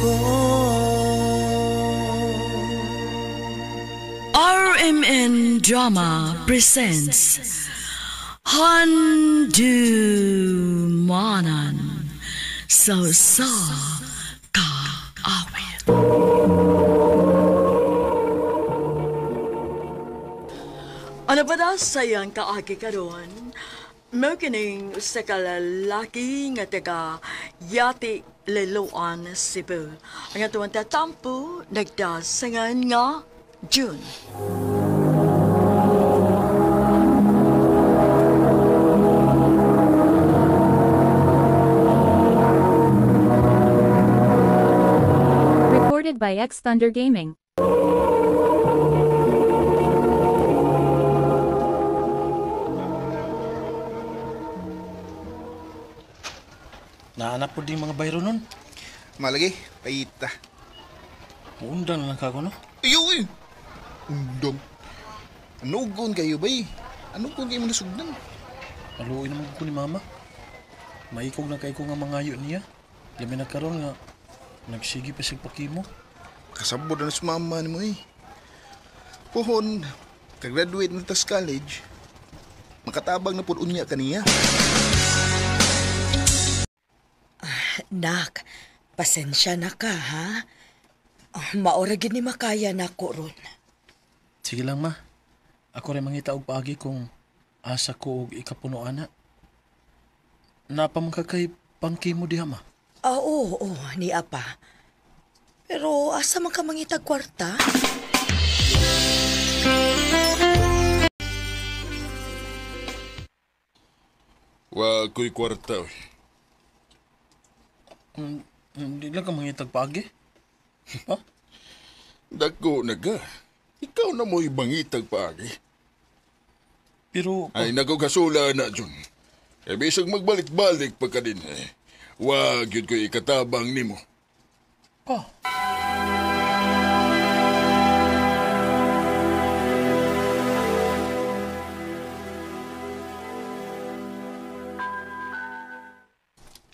ko. RMN Drama presents Handumanan sa sa kaawit. Ano ba na sayang kaagi karon? Mao kining usa ka lalaki nga taga Yati Liloan, Cebu. Ang atuang tatampo nagdasangan nga June. Recorded by X Thunder Gaming. Naanap po din mga bayro nun. Malagi, paita. Muundang na lang kako, no? Iyo eh. Undang. Anugon kayo bay? Anugon kayo mo nasugdan? Maluoy naman ko ni mama. Maikog na kay ko nga mangayo niya. Labi na karon nga nagsige pa siyang pakimo. Kasabot na sa mama ni mo eh. Pohon, kagraduate na tas college, makatabang na po unya kaniya. Nak, pasensya na ka, ha? Maora gid ni makaya nako ron. Sige lang, ma. Ako rin mangita og paagi kung asa ko og ikapuno ana. Napa man ka kay pangkimo diha, ma. Ah, oo, oo, ni apa. Pero asa man ka mangitag kwarta? Wa ko'y kwarta. Hindi lang ka mangitag paagi. Ha? Dako na ka. Ikaw na mo'y bangitag paagi. Pero Ay, nagugasula na, Jun. E bisag magbalik-balik pa ka din eh. Wag yun ko'y ikatabang nimo. pa.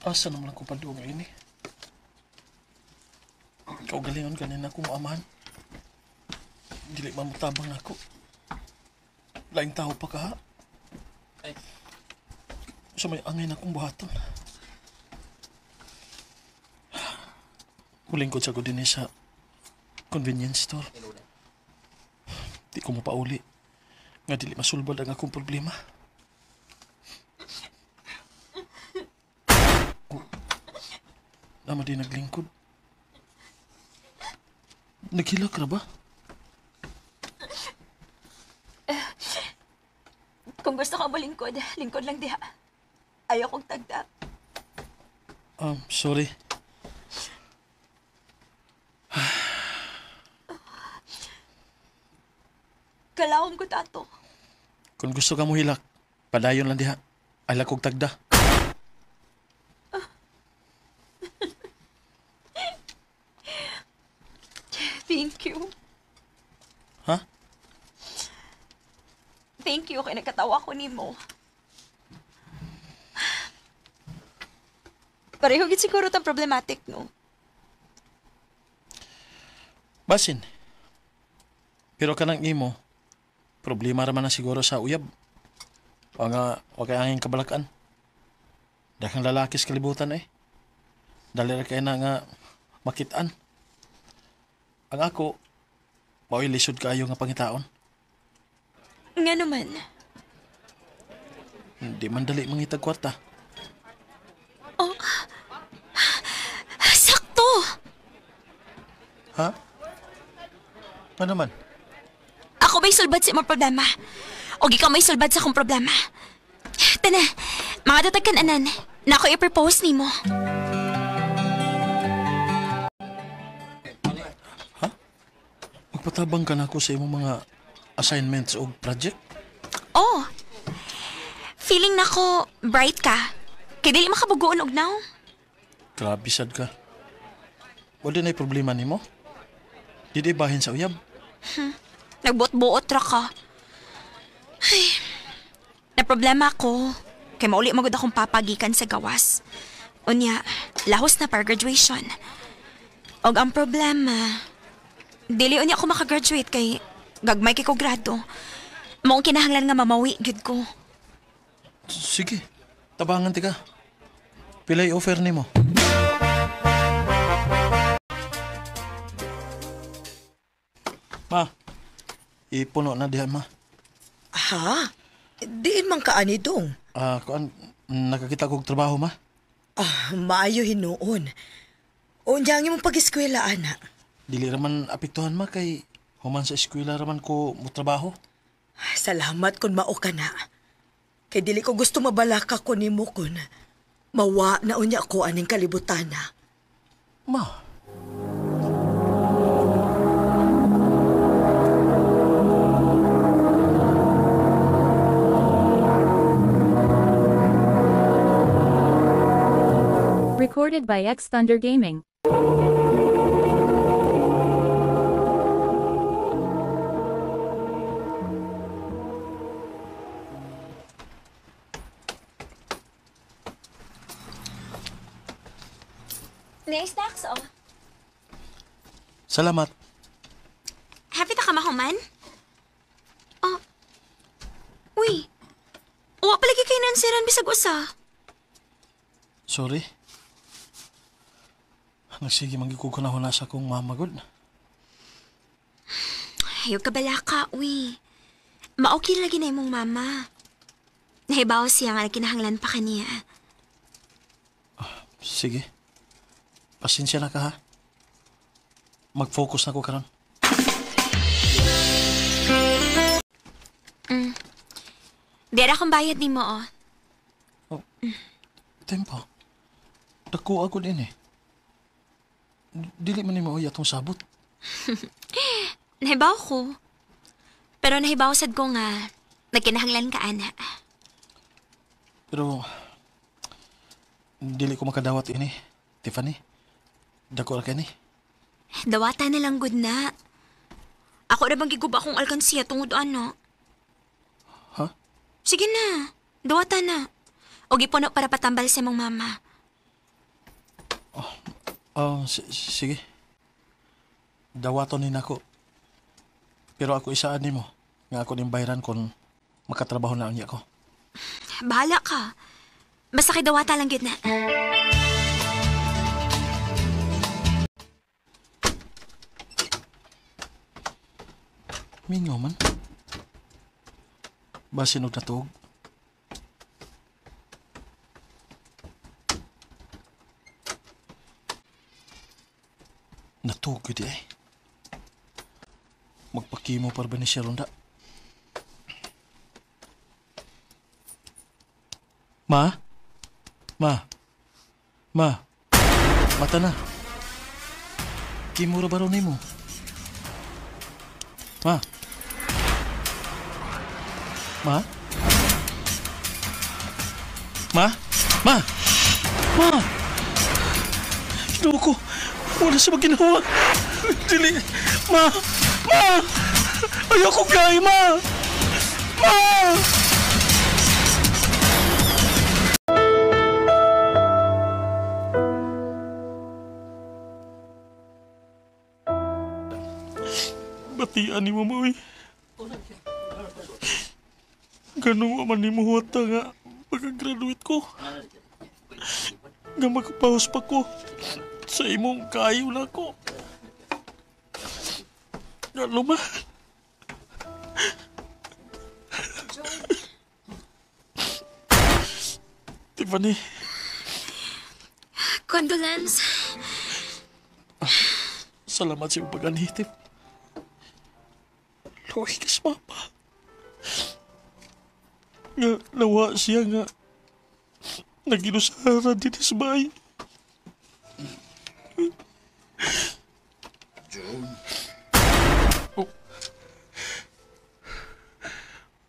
Asa naman ako paduong ini? Kaugalingon kanina akong amahan. Dili man motabang nako. Laing tao pa ka. Ay. Sa may angay na akong buhaton. Mulingkod sa ko din sa convenience store. Di ko mapauli. Nga dili masulbad ang akong problema. Oh, nama di naglingkod. Naghilak ra ba? Kung gusto ka mo lingkod, lingkod lang diha. Ayaw kong tagda. Sorry. Kalawom ko tato. Kung gusto ka mo hilak, padayon lang diha. Alak kog tagda. Thank you. Ha? Thank you kay nagkatawa ko nimo. Pareho gid siguro tang problematic, no? Basin. Pero kanang imo, problema raman na siguro sa uyab. O nga, wa kay angin kabalakan. Daghang lalaki sa kalibutan eh. Dali ra kay na nga makitaan. Ang ako, mao'y lisod kaayo nga pangitaon. Nga naman. Hindi man dali mangitag kwarta. Oh. Sakto! Ha? Ano man? Ako may sulbad sa imong problema. O ikaw may sulbad sa akong problema. Tana, mga datag anan. Na ako i-propose nimo. Ha? Magpatabang ka na ako sa imong mga assignments o project? Oh. Feeling na ko bright ka. Kay dili makabugoon og now. Grabe sad ka. Wala na'y problema nimo? Di di bahin sa uyab? Nagbuot-buot ra ka. Ay, na problema ako. Kay mauli magud akong papagikan sa gawas. Unya, lahos na para graduation. Og ang problema, dili unya ako makagraduate kay gagmay kay ko grado. Maong kinahanglan nga mamawi gyud ko. Sige, tabangan tika. Pilay offer nimo. Ma, ipuno na diha, ma. Ha? Diin man ka ani dong. Kuan, nakakita kog trabaho, ma. Ah, maayo hinuon. Unya ang imong pag-eskwela, ana. Dili raman apektuhan, ma, kay human sa eskwela raman ko mo trabaho. Salamat kun mao ka na. Kay dili ko gusto mabalaka ko nimo kun mawa na unya ko aning kalibutan na. Ma. Recorded by X Thunder Gaming. May snacks, oh. Salamat. Happy ta ka mahuman? Oh. Uy. Uwa palagi kay nansiran bisag usa. Sorry. Nagsige manggikog ko na huna sa akong mama, god. Ayaw ka balaka, uy. Maokay lagi na imong mama. Nahibaw siya nga kinahanglan pa kaniya. Sige. Pasensya na ka, ha? Mag-focus na ko karon. Dera akong bayad nimo, oh. Oh. Tempo. Dako ako din eh. Dili man nimo atong sabot. Nahibaw ko. Pero nahibaw sad ko nga nagkinahanglan ka, ana. Pero dili ko makadawat ini, Tiffany. Dako ra kani. Dawata na lang gud na. Ako ra bang giguba akong alkansiya tungod ano? Ha? Sige na. Dawata na. O gipuno para patambal sa imong mama. Oh, sige. Dawaton ni nako. Pero ako isaan nimo nga ako ning bayran kon makatrabaho na unya ko. Bahala ka. Basta kay dawata lang gyud na. Mingaw man. Basin og natuog. Natuog yun eh. Magpakimo para ba ni siya ronda? Ma? Ma? Ma? Mata na. Kimo ra ba raw nimo? Ma? Ma? Ma? Ma? Ma? Ginoo ko. Wala siya maginawa. Dili. Ma! Ma! Ayoko gay, ma! Ma! Batian ni mo, uy. Ganun man ni mo huwata nga pagka-graduate ko. Nga makapaus pa ko sa imong kayo na ko. Ano ba? Tiffany. Condolence. Salamat sa iyong pag-anhi, Tiff. Luwi ka sa mama. Nga, nawa siya nga. Naginusara din sa bahay. John. Oh.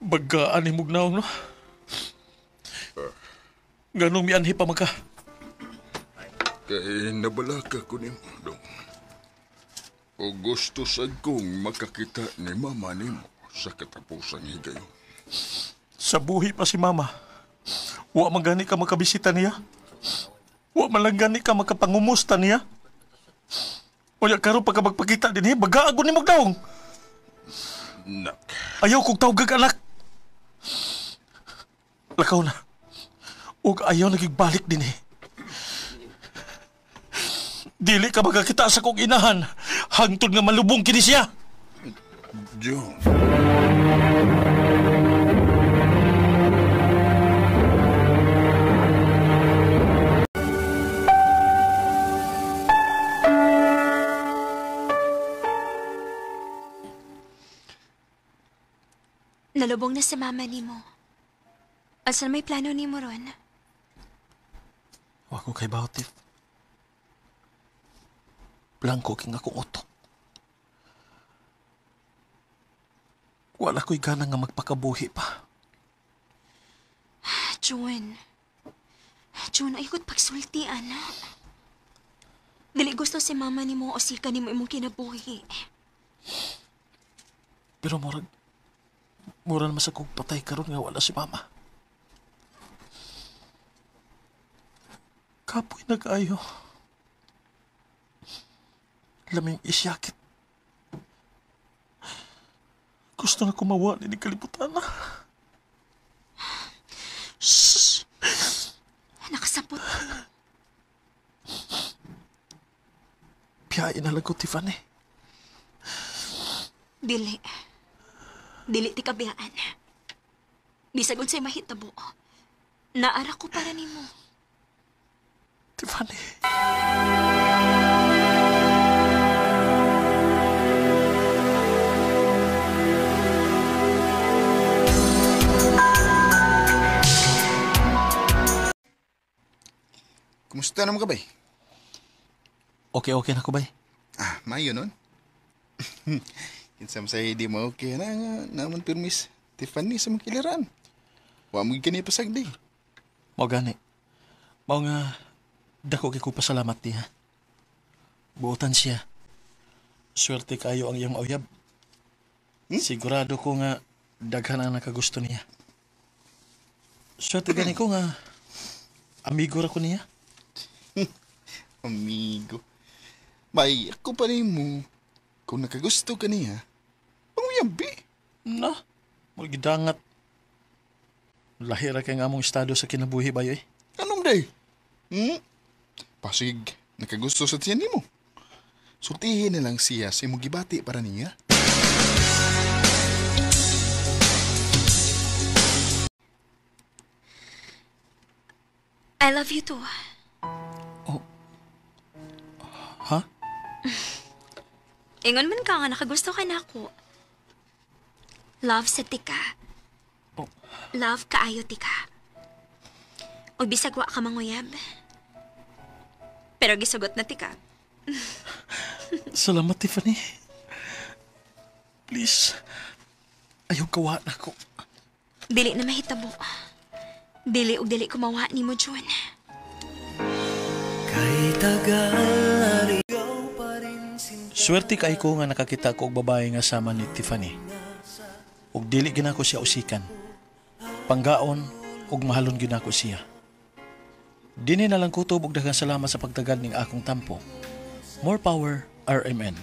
Bagkaan ni Mugnaong, no? Ganong mianhi pa maka. Kay nabalaka ko ni mo, dong. O gusto sad kong makakita ni mama nimo sa katapusang higayon. Sa buhi pa si mama, wa man gani ka makabisita niya. Wa man lang gani ka makapangumusta niya. Unya karon pagka magpakita din eh, baga ako ni magdaong. Nak. Ayaw kong tawgag anak. Lakaw na. Ug ayaw nagigbalik din eh. Dili ka magkakita sa kong inahan. Hangtod nga malubong kini siya. June. Nalubong na si mama nimo. Asa may plano nimo ron? Wa ko kay Bautif. Blanco king akong utok. Wala ko'y gana nga magpakabuhi pa. June. June, ayokot pagsulti, anak. Dili gusto si mama nimo o sika nimo imong kinabuhi. Pero murag, mura naman sa kong patay karon nga wala si mama. Kapoy na kaayo. Laming isyakit. Gusto na kumawa ni kalibutan na. Shh! Nakasapot. Piyain na lang ko, Tiffany. Dili. Dili ti kabiyaan. Bisag unsay mahitabo. Naara ko para nimo. Tiffany. Kumusta naman ka bay? Okay, okay na ko, bay. Ah, mayo nun. Kinsa man sa di mo okay na nga naman permis Tiffany sa mga kiliran. Wa mo gani pasagdi. Mao gani. Mao nga dako kay ko pasalamat niya. Buotan siya. Swerte kayo ang iyang mauyab. Sigurado ko nga daghan ang nakagusto niya. Swerte gani ko nga amigo ra ko niya. Amigo. Bay, ako pa mo. Kung nakagusto ka niya, panguyabi. Na, magidangat. Lahi ra kay nga among estado sa kinabuhi bayo eh. Anong day? Hmm? Pasig, nakagusto sa tiyan nimo. Sultihin na lang siya sa imong gibati para niya. I love you too. Oh. Ha? Ingon man ka nga nakagusto ka na ako. Love sa tika. Oh. Love kaayo tika. O bisag wa ka manguyab. Pero gisugot na tika. Salamat, Tiffany. Please, ayaw kawa na ko. Dili na mahitabo. Dili og dili kumawa nimo, June. Swerte kay ko nga nakakita ko og babae nga sama ni Tiffany. Ug dili ginako siya usikan. Panggaon ug mahalon ginako siya. Dini na lang kutob og daghang salamat sa pagtagad ning akong tampo. More power, RMN.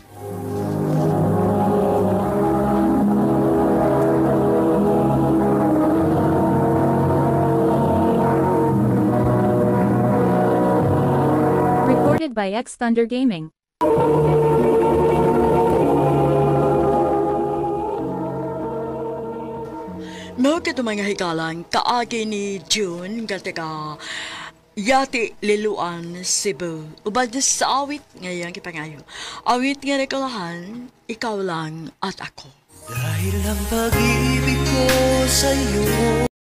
Recorded by X Thunder Gaming. Mao kato mga hikalan, kaagi ni June, nga Yati Liluan, Cebu. Uban sa awit ngayang kipangayo. Awit nga rekolahan, ikaw lang at ako. Dahil ang pag-ibig ko sa'yo.